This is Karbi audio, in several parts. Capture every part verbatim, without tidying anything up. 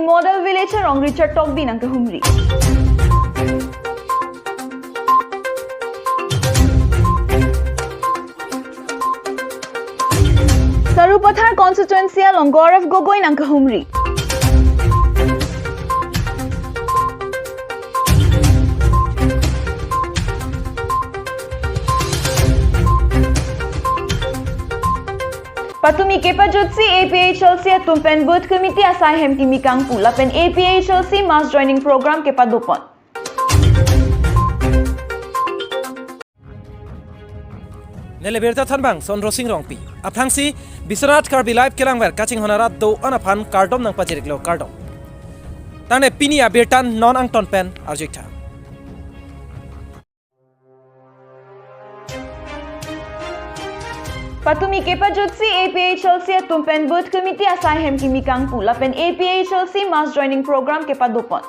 Model Village arong Richard Tokbi nangkehumri. Sarupathar constituency along Gaurav Gogoi nangkehumri. Patumi kepajutsi A P H L C atum pen booth committee asai hem kimi kangpu lapen A P H L C mass joining program kepadopon. Neli birta thanbang Sondro Sing Rongpi. Aphrangsi Biswanath Karbi Live kelangver kachinghon arat do-an aphan kardom nangpajiriklo, kardom. Tangte pini abirta non angton pen arjuitha. Patumi kepajutsi A P H L C atum pen booth committee asai hem kimi kangpu lapen A P H L C mass joining program kepadopon.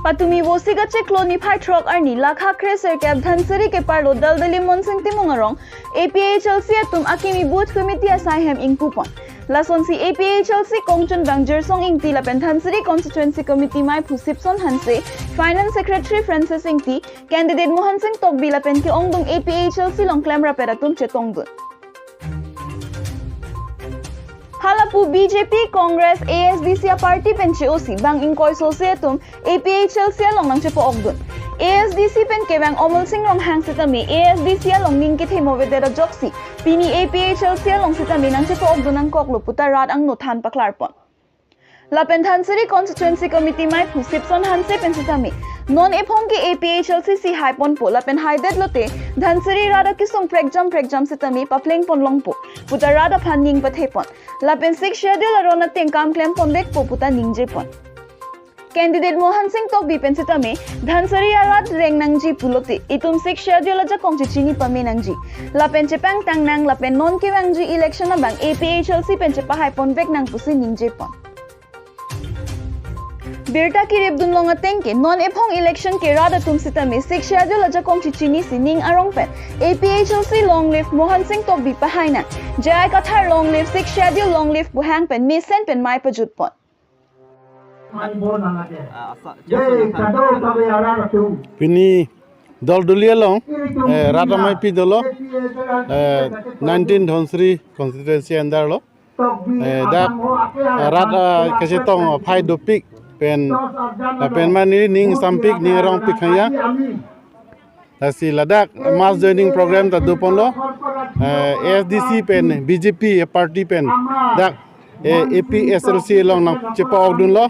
Patumi Vosik achiklo niphai throk arni lakha kre sirkep Dhansiri keparlo Daldali Monsing Timung arong A P H L C atum akimi booth committee asai hem ingpupon. Lasonsi A P H L C kongchunbang Jirsong Ingti lapen Dhansiri constituency committee maiphu Sipson Hanse, finance secretary Francis Ingti, candidate Mohan Sing Tokbi lapen ke-ongdung A P H L C along klemrapet atum chetongdun. Halapu B J P, Congress, A S D C aparty pen che-osi bang ingkoi sose atum A P H L C along nangchepo-okdun. A S D C pen kevang Omol Sing Ronghang sitame A S D C along ning kethe mo avedet ajoksi pini A P H L C along sitame nangchepo-okdun nangkoklo puta rat angno than paklarpon. Lapen Dhansiri constituency committee maiphu Sipson Hanse pen sitame non ephong ke A P H L C si haiponpo lapen haidet lote Dhansiri rat akesung prekjam prekjam sitame paplengpon longpo puta rat aphan ning pathepon. Lapen Sixth Schedule aron ateng kam klempon vekpo puta ningjepon. Candidate Mohan Sing Tokbi pen sitame Dhansiri arat reng nangji pulote itum Sixth Schedule ajakong chechini pame nangji. Lapen chepangtang nang lapen non kevangji election abang A P H L C pen chepahaipon vek nang pusi ningjepon. Birta kiripdun long ateng ke non ephong election ke rat atum sitame Sixth Schedule ajakong chechini si ning arong pen A P H L C long live, Mohan Sing Tokbi pahai nang, J I Kathar long live, Sixth Schedule long live pu hang pen mesen pen mei pajutpon. Pini Daldali along, eh, rat amei pi dolo, eh, nineteen Dhansiri constituency under lo. Eh, dak, eh, rat, eh, kachetong aphai dopik pen, eh, pen mane ning sampik ning arongpik khang ya. Lasi ladak mass joining program ta doponlo, eh, A S D C pen B J P party pen dak, eh, A P H L C along nangchepo-okdunlo.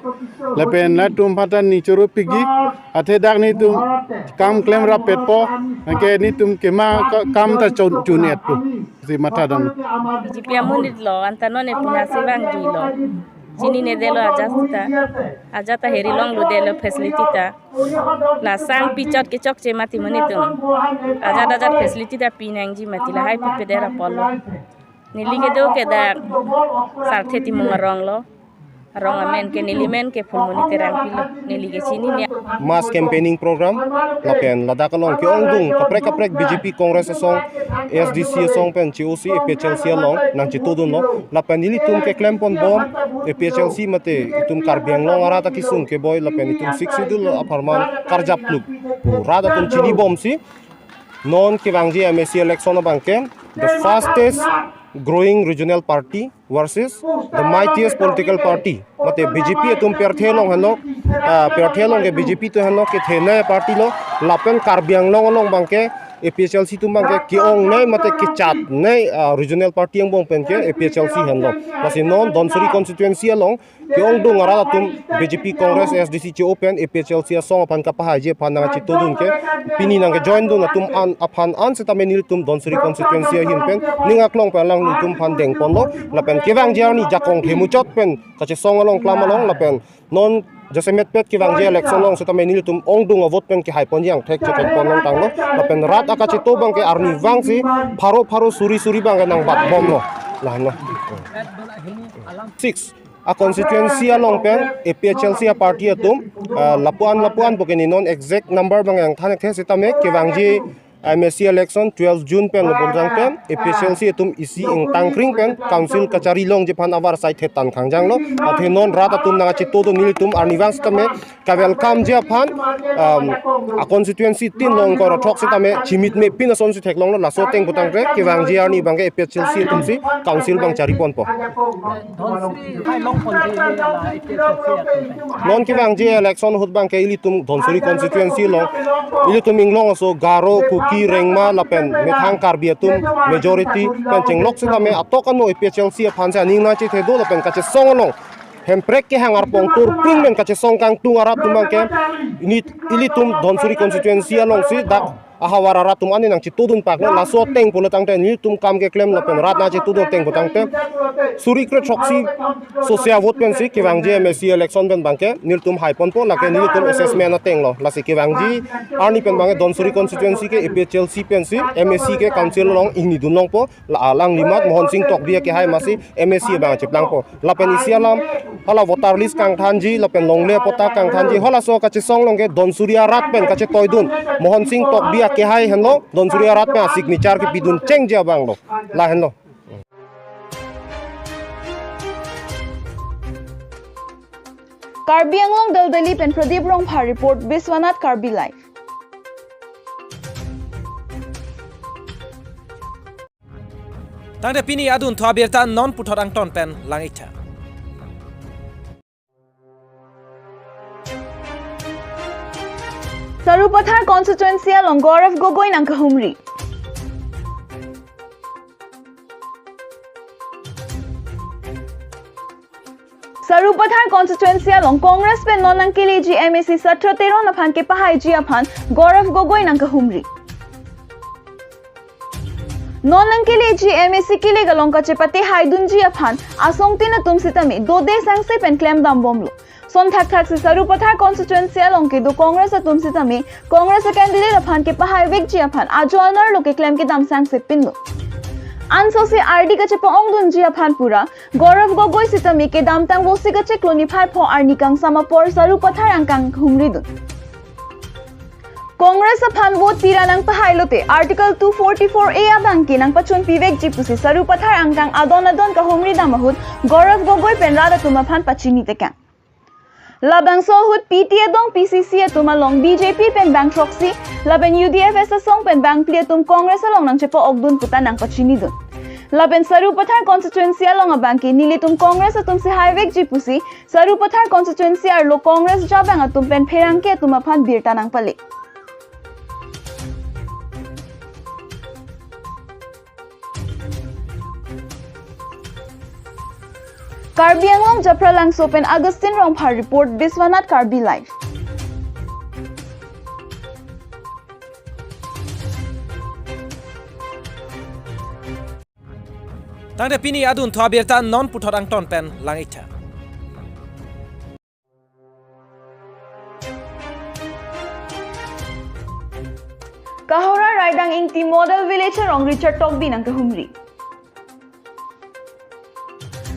Lapen latum patan ning choro pigi, athe dak netum kam klemrapetpo, anke netum kema ka-, kam ta chun-, chun-etpo. Si matha dam. B J P amonit lo, anta non e puna si vangji lo. Chinine detlo ajat ta. Ajat ta heri longlo detlo facility ta. La sang pichot kechokche mati amonit atum. Ajat ajat facility ta pinangji mati lahai pipedet apotlo. Neli kedo ke dak Sarthe Timung arong lo. Arong amen ke neli men ke Phulmoni Terangpi lo. Neli ke chinine. Mass campaigning program, lapen ladak along ke-ongdung kaprek kaprek B J P, Congress asong, A S D C asong pen che-osi A P H L C along nangchetodunlo. Lapen nelitum keklemponbom A P H L C mate itum Karbi Anglong arat akesung keboi lapen itum Sixth Schedule apharman karjap klup pu rat atum chinibomsi non kevangji M A C election abang ke the fastest growing regional party versus the mightiest political party. Mate B J P atum pirthe along henlo, ah, pirthe along ke B J P atum henlo kethenei party lo, lapen Karbi Anglong along abang ke A P H L C atum abang ke ke-ongnei mate kechatnei, ah, regional party angbong pen ke A P H L C henlo. Lasi non Dhansiri constituency along ke-ongdung arat atum B J P, Congress, A S D C che-o pen A P H L C asong aphan kapahaiji aphan nangchetodun ke pini nangkejoindun atum an aphan an sitame nelitum Dhansiri constituency ahin pen ning aklong pen alanglitum aphan dengponlo. Lapen kevangji arni jakong themuchot pen kachesong along klam along lapen non jasemetpet kevangji election along sitame nelitum ongdung avote pen kehaiponji angthek chethekpon longtanglo. Lapen rat akacheto abang ke arnivang si pharo pharo suri suri abang ke nangbatbomlo. Lahelo. Six, a constituency along pen A P H L C aparty atum, ah, lapuan lapuan pu ke ne non exact number abang nangthan-ekthe sitame kevangji M A C election twelve June pen lo pulotangte, A P H L C atum isi ingtangkring pen council kachari longji aphan avarsai thetan khangjanglo. Athe non rat atum nangchetongdun, nelitum arnivang sitame ka-welcome ji aphan, um, a constituency tin long kor throksi tame chimit me pin asonsi theklonglo, laso ateng pulotangte kevangji arni abangke A P H L C atumsi council abang chariponpo. Dhonsiri hai longponji la A P H L C atum pen. Non kevangji election ahut abangke ilitum Dhonsiri constituency along, ilitum inglong aso Garo, Kuki, Rengma lapen methang Karbi atum majority pen chenglok sitame atok ano A P H L C aphansi aning nangchethedun lapen kachesong along hemprek kehang arpong turpring pen kachesong kangtung arat atum abangke ili, ilitum Dhonsiri constituency alongsi dak ahavar arat atum ani nangchetongdun paklo. Laso ateng pulotangte nelitum kam keklem lapen rat nangchetongdun ateng pulotangte suri kre throksi sosia vote pensi kevangji M A C election pen abangke nelitum haiponpo, lake nelitum assessment atenglo. Lasi kevangji arni pen abangke Dhonsiri constituency ke A P H L C pensi M A C ke council along ingnidun longpo. La alangli amat Mohon Sing Tokbi akehai amatsi M A C abang cheplangpo. Lapen isi alam hala voter list kangthanji lapen longle patta kangthanji, halaso kachesong along ke Dhonsiri arat pen kachetoidun Mohon Sing Tokbi akehai henlo, Dhonsiri arat pen a-signature kepidun chengji abanglo. Lahenlo. Karbi Anglong Daldali pen Pradip Rongphar report, Biswanath Karbi Live. Tangte pini adunthu abirta non puthot angton pen lang-iktha. Sarupathar constituency along Gaurav Gogoi nangkahumri. Sarupathar constituency along Congress pen non nangkeleji M A C Satra Teron aphan kepahaiji aphan Gaurav Gogoi nangkahumri. Non nangkeleji M A C kilik along kachepatehaidunji aphan asongtin atum sitame dode sangse pen klemdambomlo. Son thakthaksi Sarupathar constituency along kedo Congress atum sitame Congress a-candidate aphan kepahai vekji aphan ajo anerlo keklem kedam sangse pinlo. Ansose ardi kachepa-ongdunji aphan pura Gaurav Gogoi sitame kedamtang Vosik achiklo niphai pho arni kangsam apor Sarupathar angkang humridun. Congress aphan vote pira nangpahai lote Article two forty-four A abangke nangpachunpi vekji pusi Sarupathar angkang adon adon kahumridam ahut Gaurav Gogoi pen rat atum aphan pachini tekang. Labangso ahut P T A dong P C C atum along B J P pen bang throksi, lapen U D F asong pen bang phli atum Congress along nangchepa-okdun puta nangpachinidun. Lapen Sarupathar constituency along abangke nelitum Congress atumsi hai vekji pusi Sarupathar constituency arlo Congress jabang atum pen pherangke atum aphan birta nangpale. Karbi Anglong Japralangso pen Augustine Rongphar report, Biswanath Karbi Live. Tangte pini adunthu abirta non puthot angton pen lang-iktha. Kahora Raidang Ingti Model Village arong Richard Tokbi nangkahumri.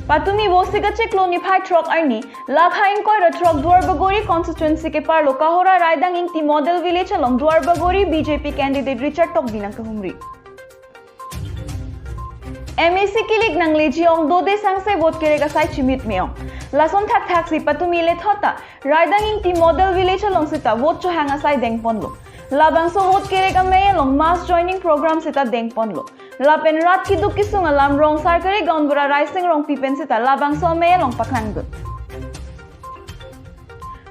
Patumi Vosik achiklo niphai throk arni, lakha ingkoi ra throk Duarbagori constituency keparlo Kahora Raidang Ingti Model Village along Duarbagori B J P candidate Richard Tokbi nangkahumri. M A C kilik nangleji ong dode sangse vote kerek asai chimit me-ong. Lason thakthaksi patumi lethot ta Raidang Ingti Model Village along sita vote chohang asai dengponlo. Labangso vote kerek amei along mass joining program sita dengponlo. Lapen rat keduk kesung alam rong sarkari gaonbura Raising Rongpi pen sita labangso amei along paknangdun.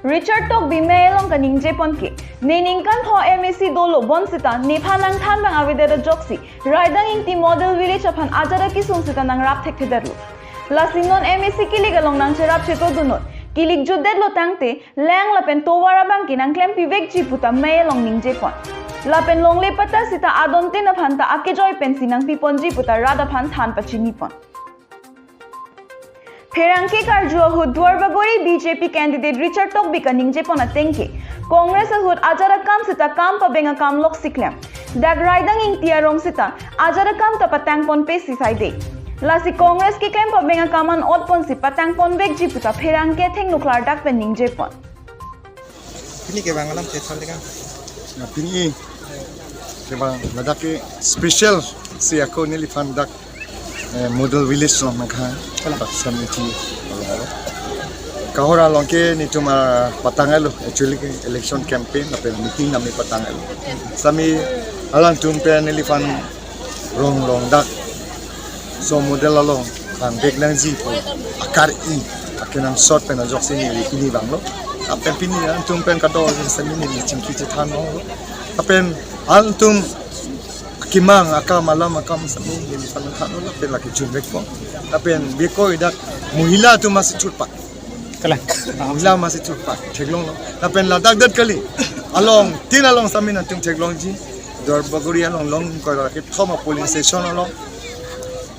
Richard Tokbi mei along kaningjepon ke, ne ningkan pho M A C dolo bonsita nephan nangthan bang avedet ajoksi Raidang Ingti Model Village aphan ajat akesung sita nangrap thekthedetlo. Lasi non M A C kilik along nangcherap chetodunnon, kilik jutdetlo tangte lang lapen tovar abangke nangklempi vekji puta mei along ningjepon. Lapen longle patta sita adontin aphan ta akejoi pensi nangpiponji puta rat aphan than pachinipon. Pherangke karju ahut Duarbagori B J P candidate Richard Tokbi kaningjepon ateng ke, Congress ahut ajat akam sita kam pabeng akam loksi klem. Dak Raidang Ingti arong sita ajat akam ta patangponpe si saide. Lasi Congress keklem pabeng akam an-otponsi patangpon vekji puta pherangke athengno klardak pen ningjepon. Pini kevang alam chethal dekang. Na pini Kevang ladak ke special si ako neliphan dak, eh, model village along nangkha. Kalang. Dak Samiti along. Kahor along ke netum, ah, patang-etlo, actually ke election campaign lapen meeting nami patang-etlo. Sami alangtum pen neliphan rong rong dak so model along pangvek nangji pu akar-i akenangsot pen ajoksi neli pini vanglo. Lapen pini alangtum pen kadokave sami neli chingki chethanlo. Lapen alangtum akemang akam alam akam sami neliphan thanlo lapen lake chunvekpo. Lapen beko idak mohila atum masi thurpak. Kalang. Mohila masi thurpak theklonglo. Lapen ladak det kali. Along tin along sami nangtum theklongji. Duarbagori along long ko lake thom a polling station along.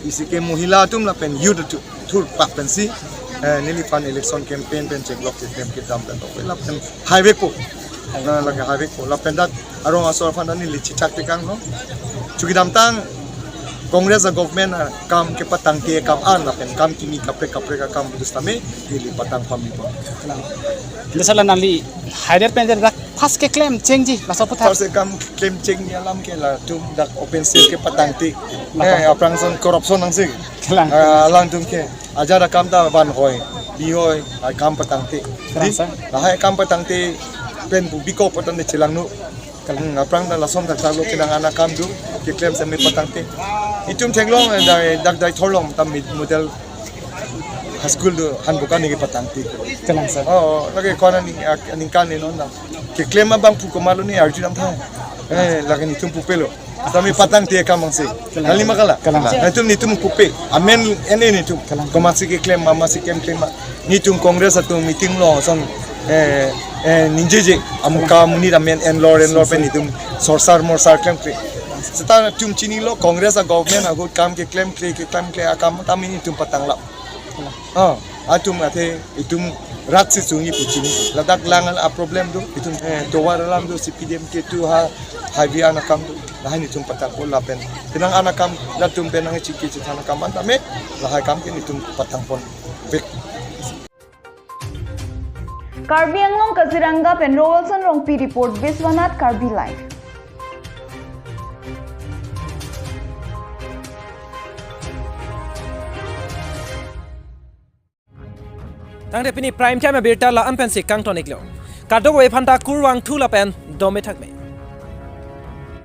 Isi ke mohila atum lapen youth atum thurpak pensi, eh, neliphan election campaign pen cheklok keklem kedam pen ok lapen haivekpo. Na lake haivekpo. Lapen dak arong asor aphan neli chithak tekanglo. Chukidamtang Congress a government akam kepatangte akam an lapen kam kimi kaprek kaprek akam pusitame neli patang pamlipo. Desa la nangli haidet pen dak first keklem chengji laso aputhak. First akam klem chengji alam ke latum dak open space kepatangte. Lapen? Eh, aphrang ason corruption nangsi. Kalang. Ah, alangtum ke ajat akam ta van hoi, bi hoi, akam patangte. Kalang, di, sir. Lahai akam patangte pen pu biko patangte chelangno. Kalang. Hmm, aphrang ta lason thakthaklo kedang ana kam do, keklem sami patangte. Itum theklong, eh, dak, dak Deithor along ta mid model high school do, han bukan ni kepatangte. Kalang, sir. Oh, lake kona ni, ah, ningkan ni non ta. Keklem abang pu komatlo ni arjudam tha. Eh, lake netum pupelo. Sami patangte akam angse. Kalang. Kali ma kalang? Kalang. Netum netum pupe. Amen ene netum. Kalang. Komatsi keklem, amatsi keklem ma. Netum Congress atum meeting along ason, eh, eh, ningjeje. Amuka amonit amen enlor enlor pen netum sorsar morsar klemkle. Seta netum chinilo Congress a government ahut kam keklemkle keklemkle akam tame netum patanglap. Kalang. Ah, atum athe itum rat si sungji pu chini. Ladak lang a problem do, itum, eh, tovar alam do, C P D M ketu ha, highway an akam do, lahai netum patangpo lapen. Kedang an akam, latum pen nangchingki chethan akam an tame, lahai akam ke netum patangponvek. Karbi Anglong Kaziranga pen Roelson Rongpi report, Biswanath Karbi Live. Tangte pini Prime Time abirta la-an pensi kangton-iklo. Kadokave aphanta kurvangthu lapen dome thakme.